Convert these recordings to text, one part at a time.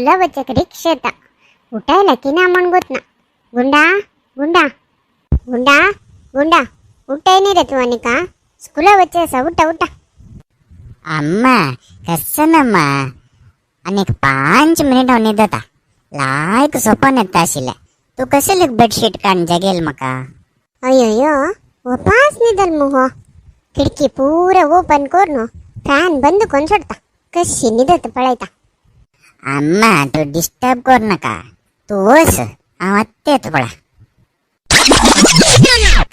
स्कुला वचक रिक्षा येता. उठायला की ना म्हण गोत ना. गुंडा गुंडा गुंडा गुंडा उठाय नाही रे तू अनिका, स्कुला वच्चे असा, उठा उठा. अम्मा कसनम्मा, आनीक 5 मिनिट हांव न्हिदता, लायक सोपन येता आशिल्लें. तूं कसले बेडशीट काडून जगेल म्हाका? अय्यो वपास न्हिदल मुगो, खिडकी पुरा ओपन करून फॅन बंद करून सोडता, कशी न्हिदत पळयता. अम्मा तूं डिस्टर्ब कर नाका, तूं वच, हांव आत्तां येता पळय.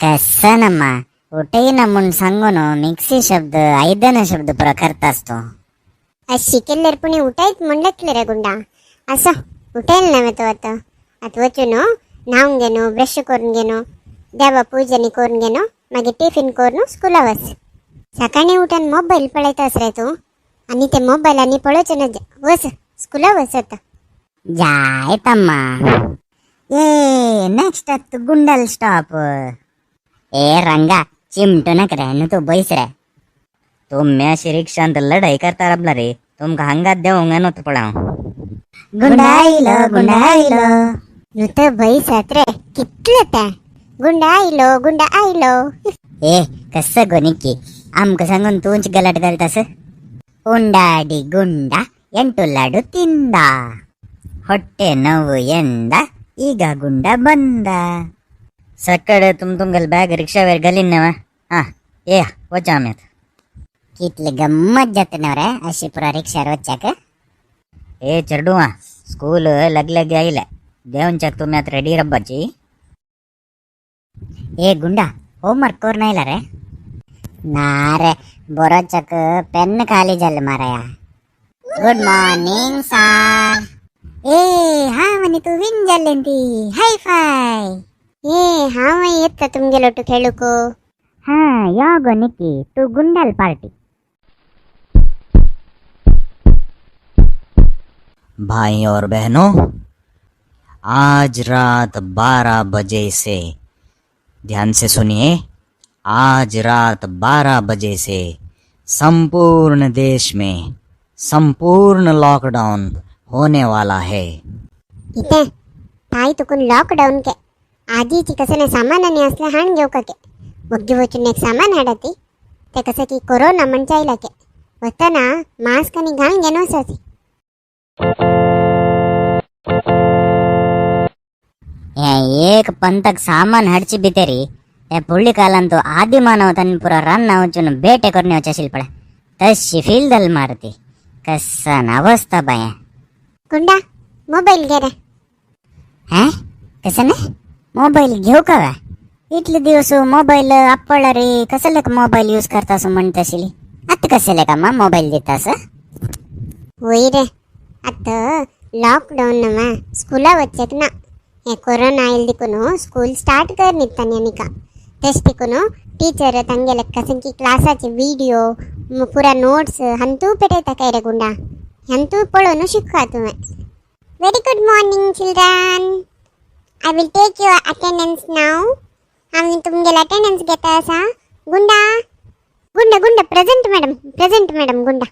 कसनम्मा उठयना म्हूण सांगून मिक्सी शब्द आयदन शब्द पुरा करतास तूं. अशी केल्यार पुणी उठायत म्हणलेतले रे गुंडा. असो उठायल नव्हे तो आतां. आतां वचून न्हावन घेनो, ब्रश करून घेनो, देवा पूजनी करून घेनो, मागीर टिफिन करून स्कुला वच. सकाळी उठून मोबायल पळयतास रे तूं, आनी ते मोबायल आनी पळोवचें ना, वच स्कुला वच आतां. जायतम्मा. ए नेक्स्ट आत गुंडल स्टॉप. ए रंगा चिमटो नाका रे, न्हू तूं बैस रे. तुम अशी रिक्षांत लढाई करता राबला रे, तुमका हांगात देवंक न्हू पळय हांव. गुंडायलो गुंडायलो. न्हू तर बैसात रे, कितले ते गुंडा आयलो गुंडा आयलो. ए कसं गो निक्की, आमकां सांगून तूंच गलाट घालतास. ಉಂಡಾಡಿ ಗುಂಡ ಎಂಟು ಲಾಡು ತಿಂದ, ಹೊಟ್ಟೆ ನೋವು ಎಂದ ಈಗ ಗುಂಡ ಬಂದ. सकाळ तुम तुमगेल बॅग रिक्षावेर घालीन नव्हे. हा ये वचा आमी आतां. कितली गम्मत जाता न्हू रे अशी पुरा रिक्षार वच्चाक. ए चेडुआ, स्कूल लग लगे आयले, देवच्याक तुमी आतां रेडी रावपाची. ए गुंडा होमवर्क करून आयला रे? ना रे, बरोचक पेन खाली जालें माराया. Good morning sir. ए हा म्हणी तूं विन जालें ती, हाय फाय. ए हांव येता तुमगेलो खेळूक. हा यो गो निक्की, तूं गुंडाल पार्टी. भाई और बहनों, आज रात 12 बजे से, ध्यान से सुनिए, आज रात 12 बजे से संपूर्ण देश में संपूर्ण लॉकडाउन होने वाला है. इथे ताई तुकून लॉकडाऊन के आदीची कसं सामान आनी असलें हाण घेवका के वग्गी वचून एक सामान हाडाती, ते कसं की कोरोना म्हणजे आयला के वतना मास्क आनी घालून घेवन वचाची. हे एक पंतक सामान हाडची भितरी ते फुडली कालान तो आदि मानव तांणी पुरा रान्ना वचून बेटे करून येवचे आशिल्ले पळय, तशी फील जाली मारती. कसन अवस्था बाया. गुंडा मोबाईल घे रे. हा कसं ना मोबाईल घेऊ का वा? इतले दिवस मोबाईल आपला रे, कसले मोबाईल यूज करतास म्हणत आशिल्ली, आतां कसले का मा मोबाईल दितास? होय रे, आतां लॉकडाऊन नवा स्कुला वचक ना, हे कोरोना आयल देखून स्कूल स्टार्ट कर न्हिदतानी आनिका, तशें देखून टीचर तांगेले कसं की क्लासाचे व्हिडिओ पुरा नोट्स हंतू पेटयता काय रे गुंडा, हंतू पळोवन शिकता तुवें. Very good morning children, I will take your attendance now. हांव तुमगेले अटेंडन्स घेता आसा. गुंडा गुंडा गुंडा प्रेझेंट मॅडम, प्रेझेंट मॅडम. गुंडा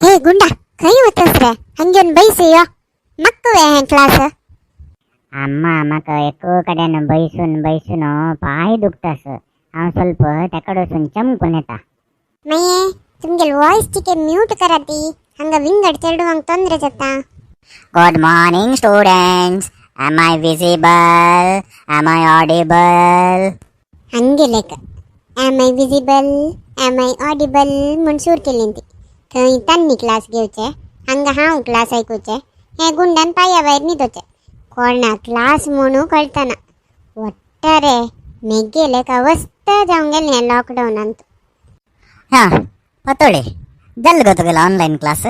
हे गुंडा खंय वतस रे, हांगेवन बैस यो, म्हाका हें क्लास. अम्मा म्हाका एक कडेन बैसून बैसून पांय दुखतास, हांव ಸ್ವಲ್ಪ तेकड वचून चमकून येता. मागीर तुमगेले वॉयस चिके म्यूट करा ती, हांगा विंगड चेडवांक तोंदरे जाता. Good morning students, am I visible, am I audible? हांगेलेक am I visible am I audible म्हूण सूर केली ती. थंय तांणी क्लास घेवचे, हांगा हांव क्लास आयकुचे, हे गुंडान पांया वयर न्हिदोचे, कोणा क्लास म्हणू कळतना. वट्ट रे मेगेलेक अवस्था जावंक गेलें हें लॉकडावनांत. हा पतोळे जालें गो तुगेलो ऑनलायन क्लास?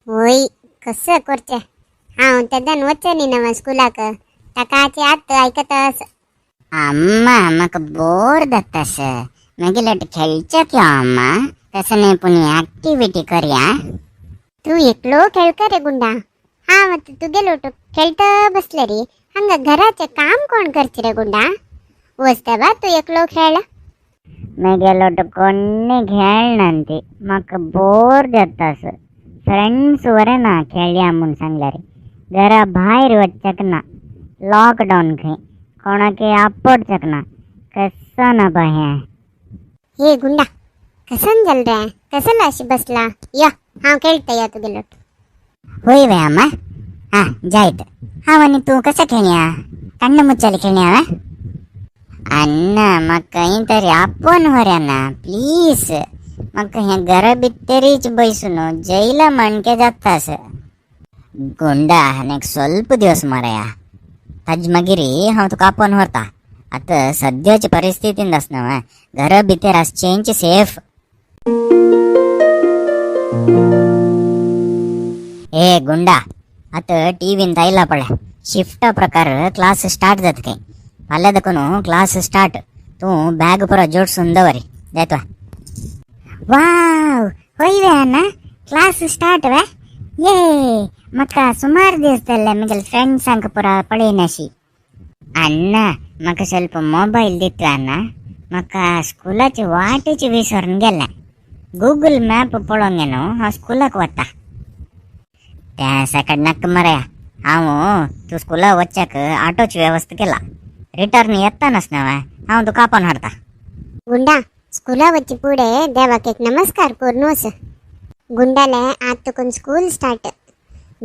वय कसं करचें, हांव तेदन वचनी नवा स्कुलाक, ताकाचे आतां आयकता आसा. अम्मा म्हाका बोर जातास, मागीर खेळच्याक यो अम्मा, तशें न्ही पूण एक्टिविटी करया. तूं एकलो खेळका रे गुंडा, हांव आतां तुगेलो खेळटा बसले रे, हांगा घराचें काम कोण करचें रे गुंडा, वचता बा तूं एकलो खेळ. मागेलो कोण्णी खेळना ती, म्हाका बोर जातास, फ्रेंड्स वरे ना खेळया म्हूण सांगल्यार. घरा भायर वचचेक ना, लॉकडावन खंय, कोणाक आपडचेक ना, कसं ना बा हें. हे गुंडा, कसन जाल रे? कसला अशी बसला? या, हांव खेळता या तुगेलो. होय वे अम्मा? हा जायत. हांव आनी तूं कसं खेळया? कण्ण मुच्चाली खेळया. अण्णा, म्हाका खंय तरी आपोवन व्हर ना प्लीज. म्हाका हें घरा भितरीच बैसून जैला माणके जातास. गुंडा, आनीक ಸ್ವಲ್ಪ दिवस मारया, ताज मागीर हांव तुका आपोवन व्हरता. आतां सद्याचे परिस्थितीन आसना घरा भितर आसचेंच सेफ. ए गुंडा, आतां टीव्हीन आयला पळय, शिफ्टा प्रकार क्लास स्टार्ट जाता खंय. फाल्यां देखून क्लास स्टार्ट. तूं बॅग पुरो जोडसून दवर, जायत. वाव, होय वे अण्णा? क्लास स्टार्ट वे? ये, म्हाका सुमार दीस जाल्ले म्हगेले फ्रेंड्सांक पुरा पळयनाशी. अण्णा, म्हाका ಸ್ವಲ್ಪ मोबायल दितलो अण्णा? म्हाका स्कुलाची वाटेची विसरून गेले. गुगल मॅप पळोवंक न्हू हांव स्कुलाक वता. त्या सकट नाका मरया. हांव तूं स्कुलाक वच्चाक ऑटोची व्यवस्था केला. रिटर्न येतानाच न्हय हांव तुका आपोवन हाडता. गुंडा, स्कुला वच्चे पुढे देवाक एक नमस्कार करून वच. गुंडाले आत तुकून स्कूल स्टार्ट.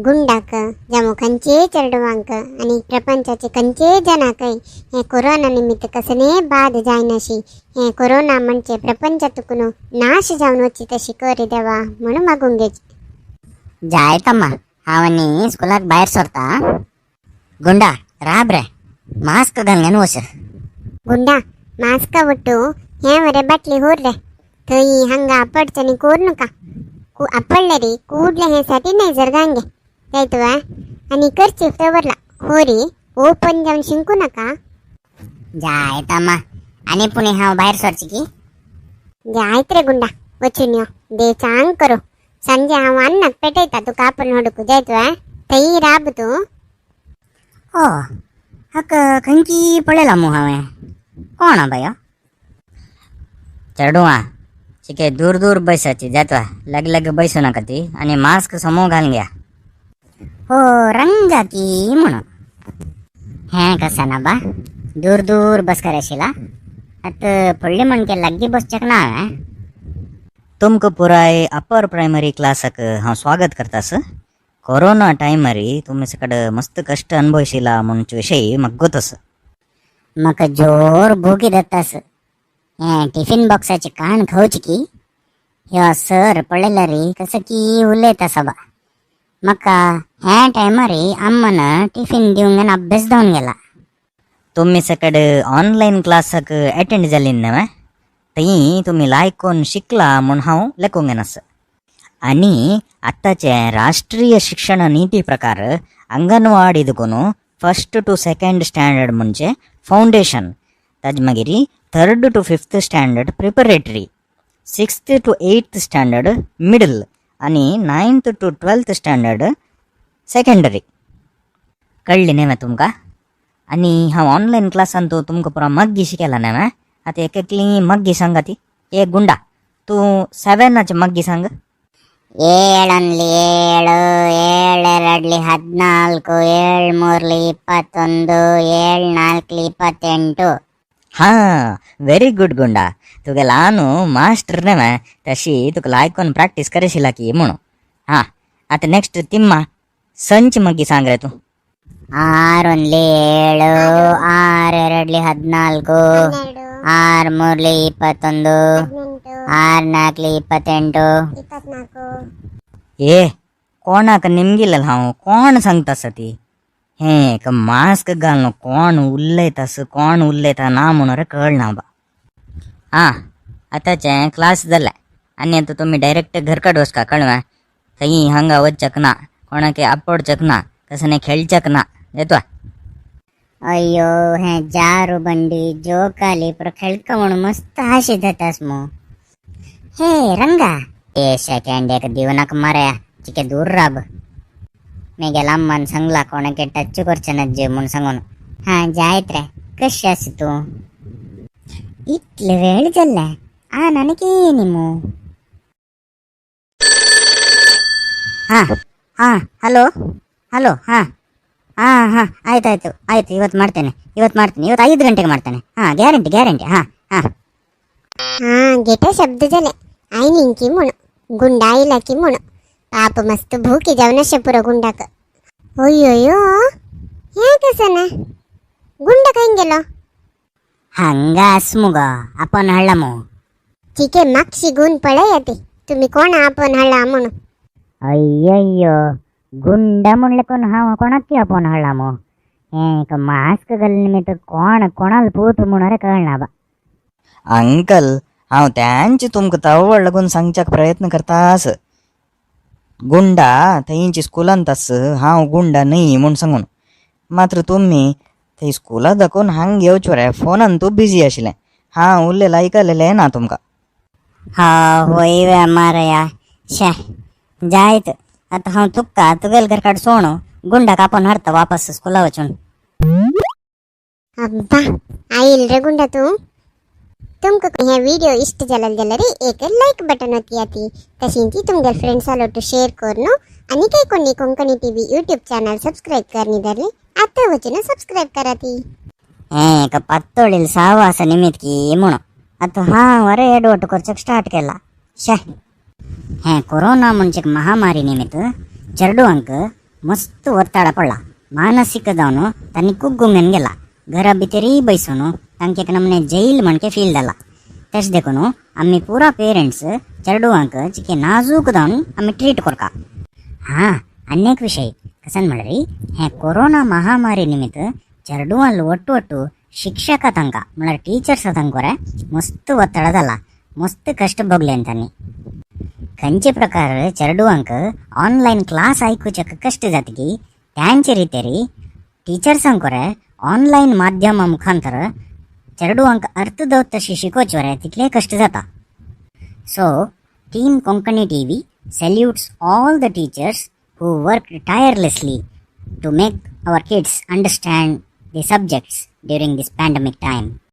गुंडाक जावं खंयचेय चेडवांक आनी प्रपंचाचे खंयचेय जनाकय हे कोरोना निमित्त कसलेय बाद जायनाशी, हे कोरोना म्हणजे प्रपंच तुकून नाश जावन वची तशी कर देवा म्हणून मागूंक घेवचें. जायतम्मा, हांव आनी स्कुलाक भायर सरता. गुंडा, राब रे, मास्क घालून वच. गुंडा, मास्का ಒಟ್ಟು हे वरे बाटली होर रे. थंय हांगा आपडच्यानी कोर नका. आपडले ಕೂಡ್ಲೆ हे सॅनिटायझर घांगे जायतवा. आणि कर्चीफ दवरला होरी, ओपन जावन शिंकू नका. जायतम्मा, आनी पुणे हांव भायर सरची की? जायत रे गुंडा, वचून यो. देव चांग करो. संजय हांव अन्नाक पेटयता तुका आपण हडकू. जायतवा, थंय राब तूं. ओ, हाका खंयची पळयला मू हांवें. कोण बायो? चेडवां चिके दूर दूर बैसाची, जातवा. लग लग बैसू नका ती आणि मास्क समोर घालून घ्या. हो, रंगा की म्हणून हें कसं ना बा, दूर दूर बस करायशीला. आतां फुडले म्हणके लागीं बसचेक ना हांवें. तुमकां पुराय अपर प्रायमरी क्लासाक हांव स्वागत करतास. कोरोना टायमारी तुमी सकड मस्त कश्ट अनुभवशिला म्हणचे विशय म्हाका गोत आसा. म्हाका जोर भूक जातास. हें टिफिन बॉक्साची काण खावची की? ह्यो सर पळयल्यार कसं की उलयता सबा. म्हाका ह्या टायमार अम्मान टिफिन दिवंक अभ्यास जावन गेला. तुमी सकड ऑनलायन क्लासाक अटेंड जाली न्हय, थंय तुमी लायकोन शिकला म्हूण हांव लेखूंक येनास. आनी आतांचे राष्ट्रीय शिक्षण नीती प्रकार अंगणवाडी देखून फर्स्ट टू सेकंड स्टँडर्ड म्हणजे फावंडेशन, ताजे मागीर third to fifth standard preparatory, sixth to eighth standard middle आनी ninth to 12th standard secondary. कळ्ळी न्ही तुमकां? आनी हांव ऑनलायन क्लासान तूं तुमकां पुरो माग्गी शिकयला न्ही. आतां एक एकली माग्गी सांगा ती. ए गुंडा, तूं सेवेनाचे माग्गी सांग. ಏಳೊಂದ್ಲಿ ಏಳು, ಏಳೆರಡ್ಲಿ 14, ಏಳು ಮೂರ್ಲಿ 21, ಏಳು ನಾಲ್ಕಲಿ 28. हां, व्हेरी गुड गुंडा. तुगे ल्हान मास्टर न्हय तशी तुका लायकोन प्रॅक्टीस करशिला की म्हणून. हां, आतां नेक्स्ट तिम्मा, संच मागी सांग रे तूं. ಆರೊಂದ್ಲಿ ಏಳು, ಆರು ಎರಡ್ಲಿ 14, 12, ಆರು ಮೂರ್ಲಿ 21, 18, ಆರು ನಾಲ್ಕಲಿ 28. 24. ए, कोणाक निमगिलें हांव? कोण सांगता आसा ती? हें एक मास्क घालून कोण उलयता आसा, कोण उलयता ना म्हणून रे कळना बा. आं, आतांचें क्लास जालें आनी आतां तुमी डायरेक्ट घरकड वचका, कळ्ळें? थंय हांगा वचचेक ना, कोणाक आपोडचेक ना, कसने खेळचेक ना. येतो. ಅಯ್ಯೋ, ಹೇ ಜಾರು ಬಂಡಿ ಜೋಕಾಲಿ ಪುರ खेಳ್ಕೊಂಡ್ ಮಸ್ತ್ ಆಶೆ जातास मो. हे रंगा, ए सेकंड एक दिव नाका मारया, चिके दूर राब. मेगेल अम्मान सांगला कोणाके टच करचें ना म्हूण सांगून. हा, जायत रे. कशी आसा तूं? इतले वेळ जाल्ले आ ನನಗೆ मू. हां हां, हॅलो हॅलो, हां. ಹಾಂ ಹಾಂ, ಆಯ್ತು ಆಯ್ತು ಆಯ್ತು, ಇವತ್ತು ಮಾಡ್ತೇನೆ, ಇವತ್ತು ಮಾಡ್ತೇನೆ, ಇವತ್ತು 5 ಗಂಟೆಗೆ ಮಾಡ್ತೇನೆ. ಹಾಂ, ಗ್ಯಾರಂಟಿ ಗ್ಯಾರಂಟಿ. ಹಾಂ ಹಾಂ. हा गेट शब्द जाले आयन इंकी म्हण गुंडा आयला की म्हण पाप मस्त भूकी जावन अशें पुरो गुंडाक. अय्यो, हें कसं ना, गुंड खंय गेलो? हंगा आस मुगो आपण हाडला मू. ठीक आहे, मागशी गुण पळया ती तुम्ही कोण आपण हाडला म्हणून. अय्यय्यो, गुंड म्हणले कोण हांव कोणाक आपोवन हाडला मू? हें एक मास्क घाल निमित्त कोण कोणाल पूत म्हूण रे कळना बा. अंकल, हांव त्यांचे तुमकां तवळ लागून सांगच्याक प्रयत्न करतास, गुंडा थंयची स्कुलांत आस, हांव गुंडा न्हय म्हूण सांगून. मात्र तुमी थंय स्कुला दाखोवन हांग येवचो रे फोनान तूं बिजी आशिल्लें, हांव उरलें आयकलेलें ना तुमकां. हा होय वे मारया, शे जायत आतां हांव तुका तुगेल घर काड सोणू गुंडाक आपोवन हाडता वापस स्कुला वचून. अब्बा, आईल रे गुंडा तूं. तुमकां हे व्हिडिओ इश्ट जाल्यार जाल्यार एक लायक बटन ओतया ती, तशींची तुमगे फ्रेंड्सा लोटू शेअर करून आनी काही कोणी Konkani TV YouTube channel subscribe करणी धरली आतां वचून सबस्क्राईब करा ती. हें एक पत्तोळील सावास निमित्त की म्हणून आतां हांव अरे एडवट करचेक स्टार्ट केला. शे, हें कोरोना म्हणजे एक महामारी निमित्त चेडवांक मस्त ಒತ್ತಡ पडला, मानसीक जावन तांणी कुग्गुंगेन गेला. घरा भितरय बैसून तांकां एक नमने जैल म्हणके फील जाला. तशें देखून आमी पुरा पेरंट्स चेडवांक चिके नाजूक जावन आमी ट्रीट करता. हां, आनी एक विशय कसन म्हणल्यार हें कोरोना महामारी निमित्त चेडवां ಒಟ್ಟು ಒಟ್ಟು ಶಿಕ್ಷಕ तांकां म्हळ्यार टीचर्स तांकां मस्त ಒತ್ತಡ जाला, मस्त कश्ट भोगले तांणी. खंयचे प्रकार चेडवांक ऑनलायन क्लास आयकुचेक कश्ट जातकी, त्यांचे रितेरी टीचर्सांक ऑनलायन माध्यमा मुखांतर चेडवांक अर्थ दवत तशी शिकोवचे रे तितले कश्ट जाता. So team Konkani TV salutes all the teachers who work tirelessly to make our kids understand the subjects during this pandemic time.